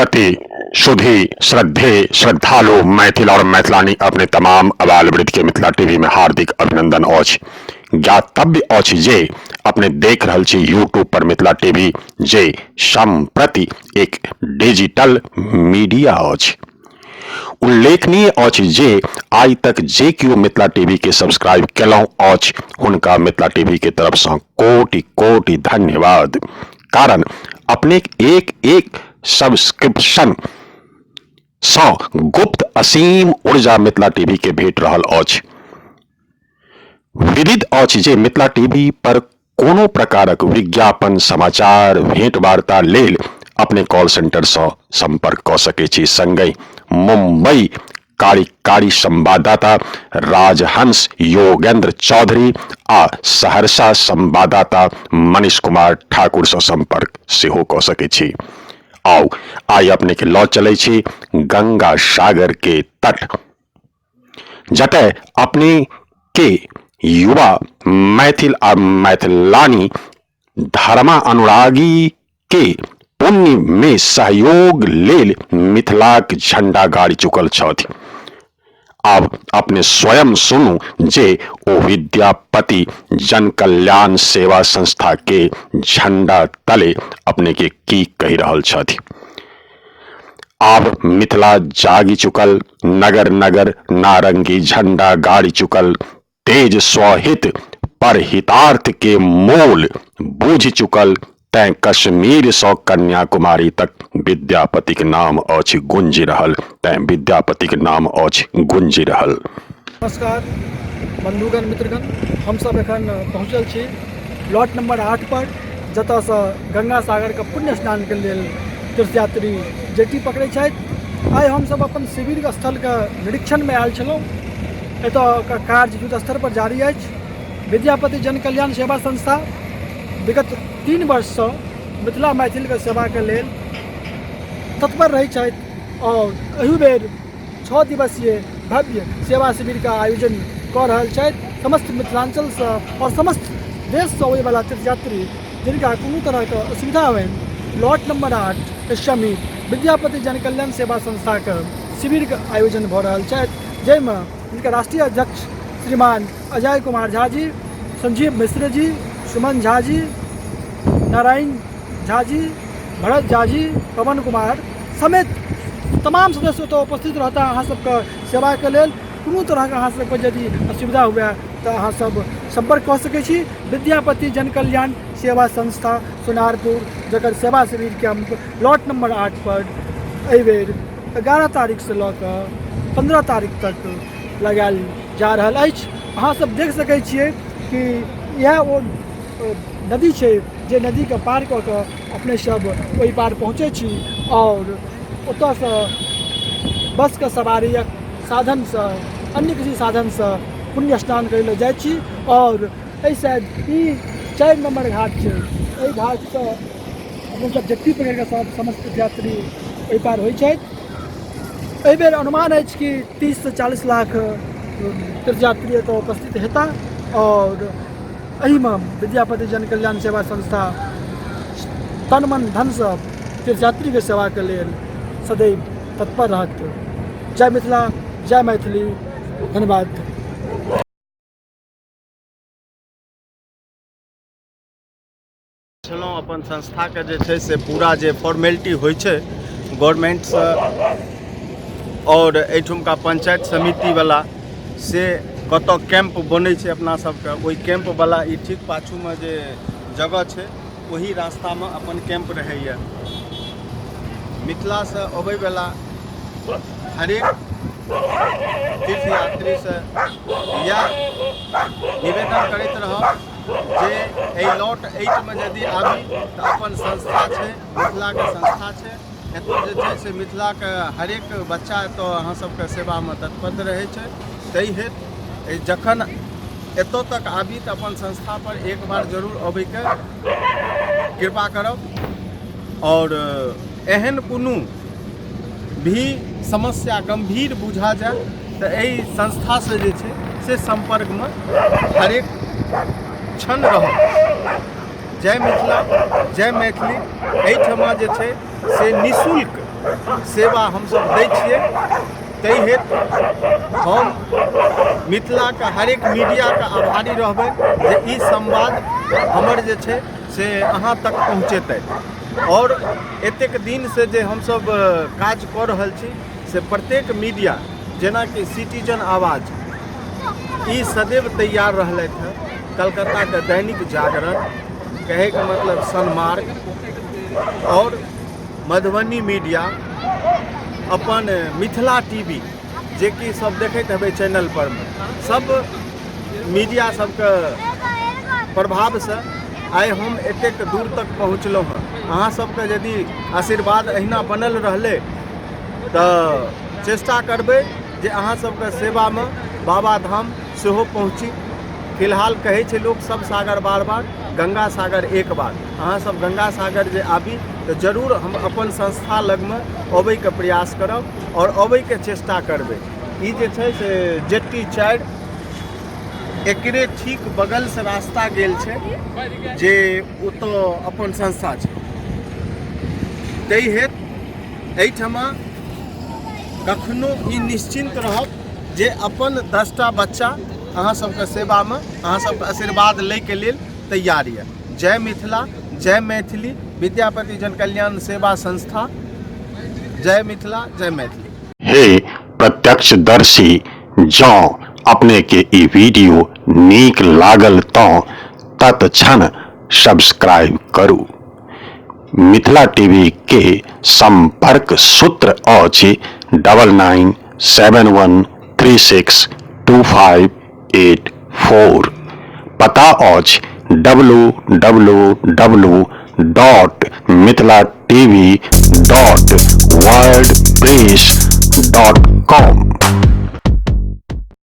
सती सुधी श्रद्धे श्रद्धालु मैथिल और मैथिलानी अपने तमाम अबाल वृद्ध के मिथिला टीवी में हार्दिक अभिनंदन अछि। ज्ञातव्य अछि जे अपने देख रहल छी यूट्यूब पर मिथिला टीवी जे सम्प्रति एक डिजिटल मीडिया अछि। उल्लेखनीय अछि जे आइ तक जे केओ मिथिला टीवी के सब्सक्राइब केलहुँ अछि हुनका मिथिला टीवी के तरफ सँ कोटि कोटि धन्यवाद। कारण अपनेक एक एक सब्सक्रिप्शन सँ गुप्त असीम ऊर्जा मिथिला टीवी के भेट रहल अछि। विदित अछि जे मिथिला टीवी पर कोनो प्रकारक विज्ञापन, समाचार, भेंट वार्ता लेल अपने कॉल सेंटर सँ संपर्क कऽ सकैत छी। संगहि मुंबई कार्यकारी संवाददाता राजहंस योगेंद्र चौधरी आ सहरसा संवाददाता मनीष कुमार ठाकुर सँ संपर्क सेहो कऽ सकैत छी। आउ आइ अपने के लऽ चलै छी गंगा सागर के तट, जतय अपने के युवा मैथिल आ मैथिलानी धर्मा अनुरागी के पुण्य में सहयोग लेल मिथिलाक झंडा गाड़ि चुकल छथि। आब अपने स्वयं सुनू जे ओ विद्यापति जन कल्याण सेवा संस्था के झंडा तले अपने के की कहि रहल छथि। आब मिथिला जागि चुकल, नगर नगर नारंगी झंडा गाड़ि चुकल, तेज स्वहित पर हितार्थ के मोल बूझि चुकल, तैं कश्मीर सँ कन्याकुमारी तक विद्यापतिक नाम अछि गुंजि रहल, तैं विद्यापतिक नाम अछि गुंजि रहल। नमस्कार बंधुगण मित्रगण, हमसब एखन पहुँचल छी लॉट नंबर 8 पर, जतऽसँ गंगा सागरके पुण्य स्नानके लेल तीर्थयात्री जेटी पकड़ै छथि। आइ हमसब अपन शिविर स्थलके निरीक्षणमे आयल छलहुँ। एतऽके कार्य युद्ध स्तर पर जारी अछि। विद्यापति जन कल्याण सेवा संस्था विगत 3 वर्षसँ मिथिला मैथिलके सेवाके लेल तत्पर रहै छथि आओर एहू बेर 6 दिवसीय भव्य सेवा शिविरके आयोजन कऽ रहल छथि। समस्त मिथिलांचलसँ आओर समस्त देशसँ अबैवला तीर्थयात्री जिनका कोनो तरहके असुविधा होइन, लॉट नंबर 8 के समीप विद्यापति जन कल्याण सेवा संस्थाके शिविरके आयोजन भऽ रहल छथि, जाहिमे जिनका राष्ट्रीय अध्यक्ष श्रीमान अजय कुमार झा जी, संजीव मिश्र जी, सुमन झा जी, नारायण झा जी, भरत झा जी, पवन कुमार समेत तमाम सदस्य ओतऽ उपस्थित रहता अहाँ सबके सेवाके लेल। कोनो तरहके अहाँ सबके यदि असुविधा हुए तऽ अहाँ सब सम्पर्क कऽ सकै छी। विद्यापति जन कल्याण सेवा संस्था सोनारपुर, जकर सेवा शिविर कैंप लॉट नंबर 8 पर एहिबेर 11 तारीखसँ लऽ कऽ 15 तारीख तक लगायल जा रहल अछि। अहाँ सब देख सकै छियै कि इएह ओ नदी छै जे नदीके पार कऽ कऽ अपने सब ओहि पार पहुँचै छी आओर ओतऽसँ बसके सवारी या साधनसँ अन्य किसी साधनसँ पुण्य स्नान करै लए जाइ छी। आओर एहि साइड ई 4 नम्बर घाट छै, एहि घाटसँ अपने सब जेट्टी पकड़ि कऽ सब समस्त यात्री ओहि पार होइ छथि। एहिबेर अनुमान अछि कि 30 से 40 लाख तीर्थयात्री एतऽ उपस्थित हेताह आओर एहिमे विद्यापति जन कल्याण सेवा संस्था तन मन धनसँ तीर्थयात्रीके सेवाके लेल सदैव तत्पर रहत। जय मिथिला, जय मैथिली, धन्यवाद। छलहुँ अपन संस्थाके जे छै से पूरा जे फॉर्मेलिटी होइ छै गवर्नमेन्टसँ आओर एहिठुमका पंचायत समितिवला से कतऽ कैम्प बनै छै अपना सबके, ओहि कैम्पवला ई ठीक पाछूमे जे जगह छै ओही रास्तामे अपन कैम्प रहैए। मिथिलासँ अबैवला हरेक तीर्थयात्रीसँ इएह निवेदन करैत रहब जे एहि लॉट 8मे यदि आबी तऽ अपन संस्था छै, मिथिलाके संस्था छै, एतऽ जे छै से मिथिलाके हरेक बच्चा एतऽ अहाँ सबके सेवामे तत्पर रहै छै। ताहि हेतु जखन एतऽ तक आबी तऽ अपन संस्था पर एक बार जरूर अबैके कृपा करब। आओर एहन कोनो भी समस्या गम्भीर बुझा जाय तऽ एहि संस्थासँ जे छै से सम्पर्कमे हरेक क्षण रहब। जय मिथिला, जय मैथिली। एहिठमा जे छै से निःशुल्क सेवा हमसभ दै छियै। ताहि हेतु हम मिथिलाके हरेक मीडियाके आभारी रहबै जे ई संवाद हमर जे छै से अहाँ तक पहुँचेतै। आओर एतेक दिनसँ जे हमसभ काज कऽ रहल छी से प्रत्येक मीडिया जेनाकि सिटीजन आवाज ई सदैव तैयार रहलथि हँ, कलकत्ताके दैनिक जागरण, कहैके मतलब सनमार्ग आओर मधुबनी मीडिया, अपन मिथिला टीवी जेकि सब देखैत हेबै चैनल परमे, सब मीडिया सबके प्रभावसँ आइ हम एतेक दूर तक पहुँचलहुँ हँ। अहाँ सबके यदि आशीर्वाद अहिना बनल रहलै तऽ चेष्टा करबै जे अहाँ सबके सेवामे बाबा धाम सेहो पहुँची। फिलहाल कहै छै लोक सब सागर बार बार, गंगा सागर एक बार। अहाँ सब गंगा सागर जे आबी तऽ जरूर हम अपन संस्था लगमे अबैके प्रयास करब आओर अबैके चेष्टा करबै। ई जे छै से जेट्टी 4 एकरे ठीक बगलसँ रास्ता गेल छै जे ओतऽ अपन संस्था छै। ताहि हेतु एहिठमा कखनो ई निश्चिन्त रहब जे अपन 10टा बच्चा अहाँ सबके सेवामे अहाँ सबके आशीर्वाद लैके लेल तैयार यऽ। जय मिथिला, जय मैथिली, विद्यापति जन कल्याण सेवा संस्था, जय मिथिला, जय मैथिली। हे प्रत्यक्षदर्शी, जँ अपने के ई वीडियो नीक लागल तँ तत्क्षण सब्सक्राइब करू। मिथिला टीवी के संपर्क सूत्र अछि 9971362584। पता अछि W W W dot Mithila TV dot wordpress dot com.